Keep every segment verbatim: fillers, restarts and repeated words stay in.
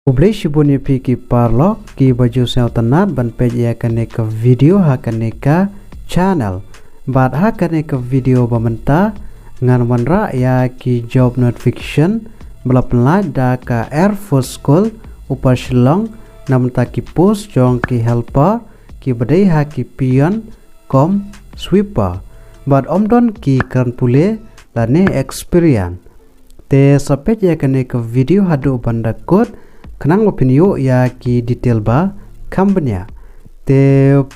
Khublei shibun ïa phi ki paralok kiba ju sngewtynnat ban peit ïa kane ka video ha kane ka channel. Bad ha kane ka video ba mynta ngan wanrah ïa ki job notification ba la pynlait da ka Air Force School Upper Shillong na bynta ki post jong ki helper kiba dei ha ki peon cum sweeper. Bad ym don ki kren pule lane experience. Te sa peit ïa kane ka video haduh ban da kut khnang ba phin ïoh ïa ki detail ba kham bniah. Te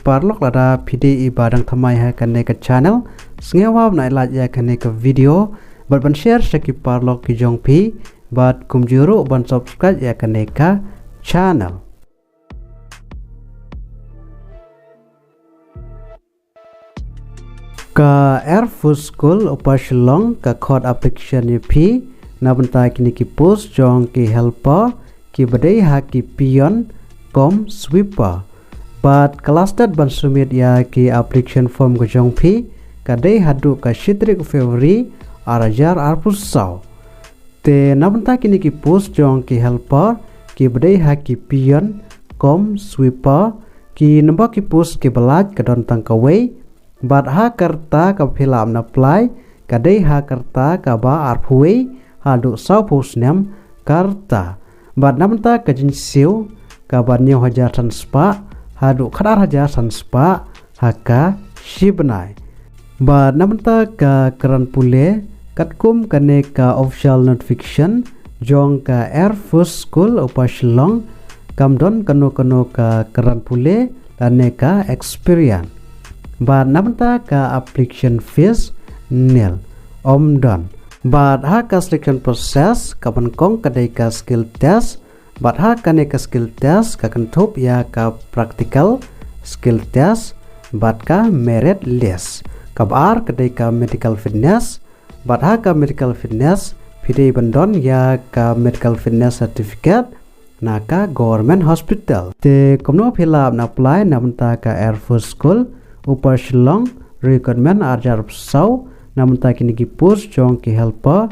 paralok lada phi dei i ba dang thymmai ha kane ka channel, sngewbha ban ai like ïa kane ka video bad ban share sha ki paralok ki jong phi bad kumjuh ruh ban subscribe ïa kane ka channel. Ka Air Force School Upper Shillong ka khot application ïa phi na bynta kine ki post jong ki helper kiba dei ha ki peon cum sweeper. Bad ka last date ban submit ïa ki application form ka jong phi ka dei haduh ka shi tarik February ar hajar arphew saw. Te na bynta kine ki post jong ki helper kiba dei ha ki peon cum sweeper, ki number ki post kiba lait ka don tang kawei. Bad ha ka rta kaba phi lah ban apply ka dei ha ka rta kaba arphew wei haduh sawphew snem ka rta. Bad na bynta ka jingsiew kaba hynñiew hajar san spah haduh khatar hajar san spah ha ka shi bnai. Bad na bynta ka kren pule, katkum kane ka official notification jong ka Air Force School Upper Shillong, kam don kano kano ka kren pule lane ka experience. Bad na bynta ka application fees, nil, ym don. Bad ha ka selection process kaba nyngkong ka dei ka skill test, bad ha kane ka skill test ka kynthup ïa ka practical skill test bad ka merit list. Kaba ar ka dei ka medical fitness, bad ha ka medical fitness phi dei ban don ïa ka medical fitness certificate na ka government hospital. Te kumno phi lah ban apply na bynta ka Air Force School Upper Shillong, recruitment ar hajar arphew saw, na bynta kine ki post jong ki helper,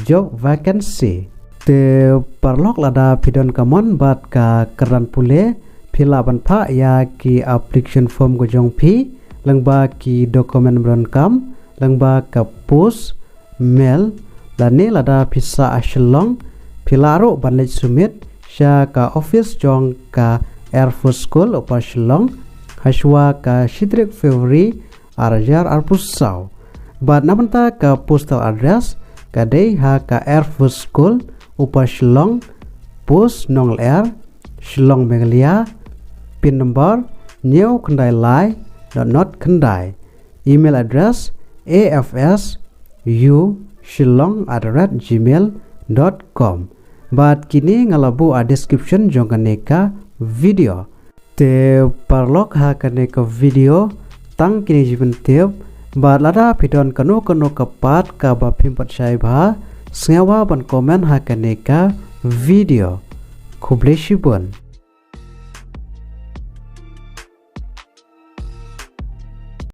job vacancy. Te paralok lada phi don ka mon bad ka kyrdan pule, phi lah ban phah ïa ki application form ka jong phi lyngba ki document ba donkam, lyngba ka post, mail, lane lada phi sah ha Shillong phi lah ruh ban leit submit sha ka office jong ka Air Force School Upper Shillong hashwa ka shi tarik February ar hajar arphew saw. Bad na bynta ka postal address ka dei ha ka Air Force School Upper Shillong, Post Nonglair, Shillong, Meghalaya, pin number hynñiew khyndai lai dot dot khyndai. Email address A F S U Shillong at the rate gmail dot com. Bad kine nga la buh ha description jong kane ka video. Te paralok ha kane ka video tang kine jingpyntip, bad lada phi don kano kano ka pat kaba phim pat shai bha, sngewbha ban comment ha kane ka video. Khublei shibun.